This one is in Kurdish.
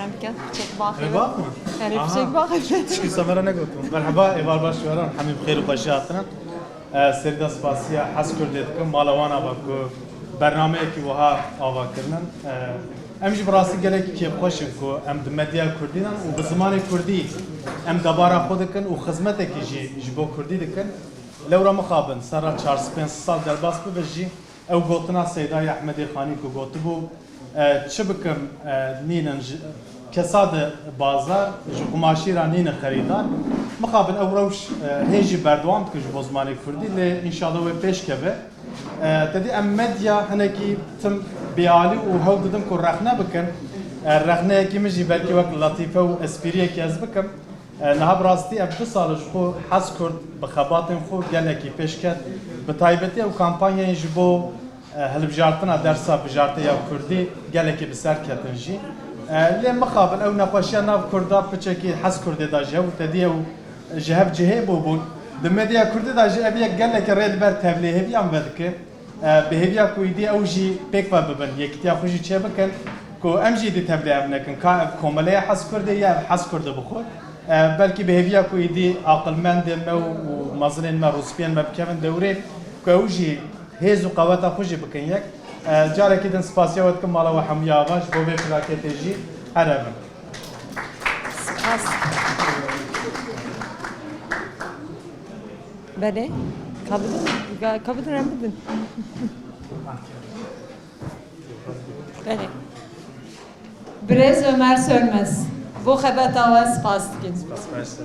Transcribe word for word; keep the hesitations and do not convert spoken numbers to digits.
Em dikin, piçek baxê. Ev bax mı? Erê, aha, piçek baxê. Çikî semera negotum. Merhaba, êvar baş weran, hemî bi xêr û xweşî hatine. E, serî de spasiya Hez Kurdê dikim, mala wan ava ku bernameyekî wiha ava kirinin. E, em jî bi rastî gelekî kêfxweş in ku em di medya kurdî de û bi zimanê kurdî em debara xwe dikin û xizmetekî jî ji bo kurdî dikin. Lewra mixabin, serra çar sed pênc sed sal derbas bibe jî, ew gotina Seydayê Ehmedê Xanî ku gotibû, e, çi bikim, e, nînin ji, kesa di bazar, ji qumaşî re nînin xerîdar. Mixabin ew rewş, e, hê jî berdewam dikin ji bo zimanê kurdî, lê înşallah wê pêş keve. E, te dî em medya hinekî tim bêalî û hewl didin ku rexne bikin. E, rexneyekî min jî belkî wek letîfe û espriyekî ez bikim. E, niha bi rastî ev du sal ji xwe Hez Kurd bi xebatên xwe gelekî pêş ket. Bi taybetî ew kampanyayên ji bo, e, hilbijartina dersa bijartê ya kurdî gelekî bi ser ketin jî. E, lê mixabin ew nexweşiya nav kurda piçekî Hez Kurdê de ji hev û tedî ew ji hev cihê bûbûn. Di medya kurdî de jî ev yek gelekî rê li ber tevlihêviyan vedike. E, bi hêviya ku îdî ew jî pêk ve bibin, yekîtiya xwe jî çêbikin, ku em jî îdî tevlî ev nekin, ka ev komeleya Hez Kurdê ya ev Hez Kurdê bi xwe. E, belkî bi hêviya ku îdî aqilmendên me û, û mezinên me, rûspiyên me bikevin dewrê, ku ew jî hêz û qeweta xwe jî bikin yek. E, carekî din spasiya we dikim, mala we hemûya ava ji bo vê plaketê jî her ev in. Spas. Belê. Ka bidin, ka, ka bidin, em bidin. Belê. Birêz Ömer Sönmez. Bo xebata we spas dikin. Spas, mersi.